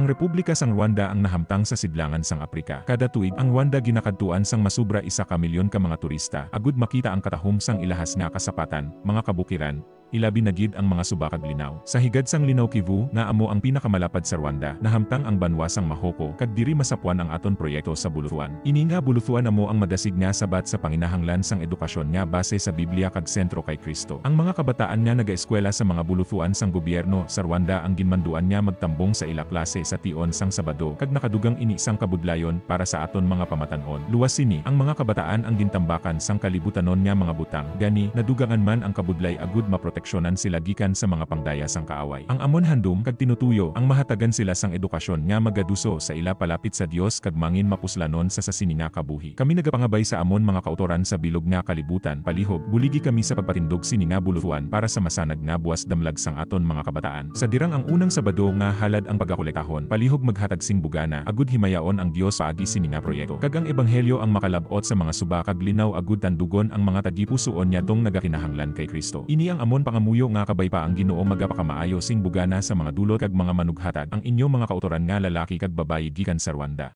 Ang Republika sang Rwanda ang nahamtang sa sidlangan sang Aprika. Kada tuig, ang Rwanda ginakadtuan sang masubra 1 ka milyon ka mga turista agud makita ang katahom sang ilahas nga kasapatan, mga kabukiran, ilabi na gid ang mga suba kag linaw. Sa higad sang Linaw Kivu, nga amo ang pinakamalapad sa Rwanda, nahamtang ang banwa sang Mahoko kag diri masapwan ang aton proyekto sa buluthuan. Ini nga buluthuan amo ang madasig nga sabat sa panginahanglan sang edukasyon nga base sa Biblia kag sentro kay Kristo. Ang mga kabataan nga nagaeskwela sa mga buluthuan sang gobyerno sa Rwanda ang ginmanduan nga magtambong sa ila klase sa tion sang Sabado kag nakadugang ini sang kabudlayon para sa aton mga pamatan-on. Luwas sini, ang mga kabataan ang gintambakan sang kalibutanon nga mga butang. Gani, nadugangan man ang kabudlay agud maproteksyonan sila gikan sa mga pangdaya sang kaaway. Ang amon handom kag tinutuyo ang mahatagan sila sang edukasyon nga magaduso sa ila palapit sa Dios kag mangin mapuslanon sa sini nga kabuhi. Kami nagapangabay sa amon mga kautoran sa bilog nga kalibutan, palihog, buligi kami sa pagpatindog sini nga buluthuan para sa masanag nga buwas damlag sang aton mga kabataan. Sa dirang ang unang Sabado nga halad ang pagakolektahon, palihog maghatag sing bugana agud himayaon ang Dios paagi sini nga proyekto. Kag ang ebanghelyo ang makalab-ot sa mga suba kag linaw agud tandugon ang mga tagipusoon niadtong nagakinahanglan kay Kristo. Ini ang amon pangamuyo nga kabay pa ang Ginoo magapakamaayo sing bugana sa mga dulot kag mga manughatag, ang inyo mga kautoran nga lalaki kag babayi gikan sa Rwanda.